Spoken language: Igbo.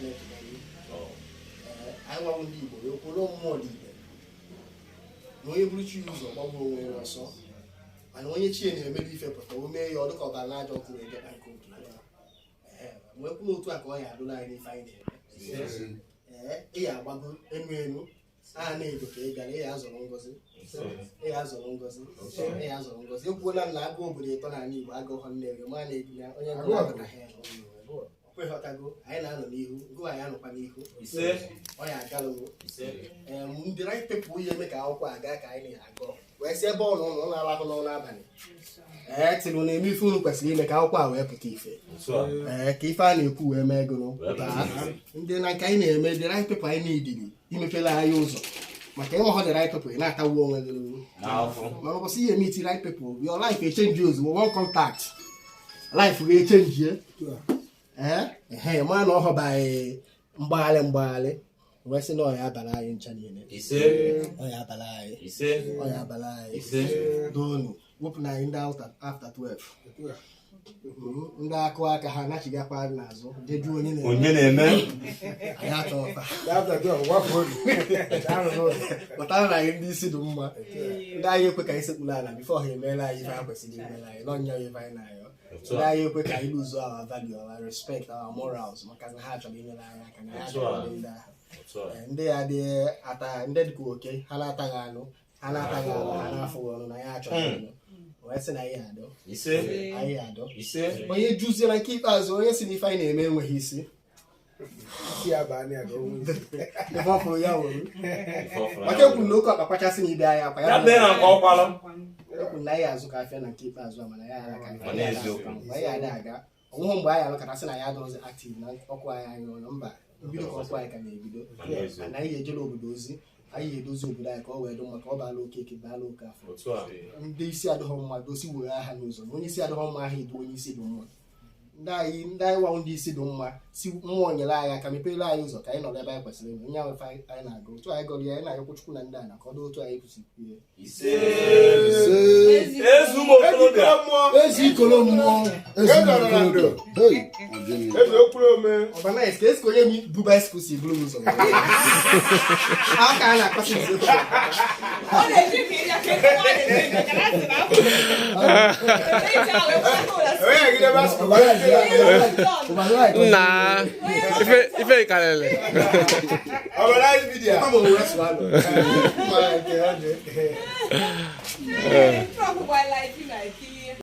Na-etụgharị. Ee, anyị nwawo ndị Igbo ya okwuru mmụọ dị ibe na onye buru chi ụzọ gbagbuo onwe ya ọsọ, mana onye chi ya na-emebi ife pụta, o mee ya ọ dịka ọbara n'ajọ ọkụ wee bịa nke otu ya. Ee, wee kwuo otu a ka ọ ya adụla anyị n'ife anyị na-eme. Ee, ị ya agbago enu enu a na-edo ka ị gara, ị ya azọrọ ngozi, ị ya azọrọ ngozi, ị ya azọrọ ngozi. Ekwuola m na agụ obodo ịtọ n'ala Igbo, agụ ọhọ Nnewi ma na-ebi na onye nkụ na-abataghị ya ọkwa. Ịghọtago? Anyị na-anọ n'ihu gụ, anyị anọkwa n'ihu. Ọ ya agalụgo. Ndị right people ya eme ka akwụkwọ aga ka anyị na-agọ wee sị ebe ọ nọ ụlọ na-alahụ n'ụlọ abalị. Ee, tịrị na-eme ife unu kwesịrị ime ka akwụkwọ a wee pụta ife. Ee, ka ife a na-ekwu wee mee gụnụ pụta ndị na nke anyị na-eme. The right people anyị na-ediri imepela anyị ụzọ maka ịnwe the right people, ị na-atagbu onwe gị, mana ụbọchị ihe meet right people, your life echange ozugbo. One contact, life ga-echange. Ee, ehe, ma na ọ họbaghị mgbagharị mgbagharị wee sị na ọ ya abara anyị ncha niile. Ọ ya abara anyị. Ọ ya abara anyị. Doonu wepụ na anyị ndị after 12, ndị akụ aka ha nachigakwa n'azụ jejuo onye na-eme. Onye na-eme. Anyị achọghị pụtara na anyị ndị isi dị mma, ndị anyị ekwe ka anyị sekpuru ala before ha emeela anyị ife ha kwesịrị imere anyị. N'ọnya ife anyị na-ayọ, ndị anyị ekwe ka anyị lose our value, our respect, our morals, maka na ha chọrọ inyere anyị aka na ya achọrọ ndị ahụ. Ndị ya dị ata, ndị dịka oke, ha na-ataghị anụ, ha na-ataghị anụ, ha na-afụghị ọnụ na ya achọghị anụ wee sị na anyị adọ. Anyị adọ. Onye juzie na nke ikpeazụ, onye si na ife anyị na-eme enweghị isi. Ife ọ fụrụ ya were maka ekwu na oke ọkpa kwachasị na ibe anyị akwa ya. Ekwu na anyị azụ ka afịa na nke ikpeazụ a, mana ya ara ka anyị ada aga onweghị mgbe anyị alụkọtasị na ya adọrọzi active na ọkụ anyị anyị ọnụ mba mbido ka ọkụ anyị ka na-ebido na anyị ga-ejere obodo ozi. Anyị ga-edozi obodo anyị ka ọ wee dị mma, ka ọ baala okeke, baala oke afọ. Ndị isi adịghọ mma dosi were agha n'ụzọ na onye isi adịghọ mma ahụ edu onye isi dị mma. Ndị anyị nwa ndị isi dị mma si mmụọ nyere anyị aka, mepere anyị ụzọ ka anyị nọrọ ebe anyị kwesịrị ịnọ. Onye ahụ ife anyị na-agụ otu anyị gọrọ ya, anyị na-ayọkwa Chukwu na ndị a na ka ọ dị otu anyị kwesịrị ikwu ya. Ezi ikolo mmụọ, ezi ikolobịa. Hey, Eze okpuru ome. Ọbanaghị ka esi ka onye bu bicycle si buru ụzọ aka a na-akọsị nzi. Ọ na-eji ka ịya ka ebe ọ na-eji ka na asị na afọ. Onye egide bicycle. Nna, ife ife karịrị. Organize media. Ọ bụ wee sụọ alụ. Ma nke ọ dị. Ife ọgwụgwọ live na-ekiri.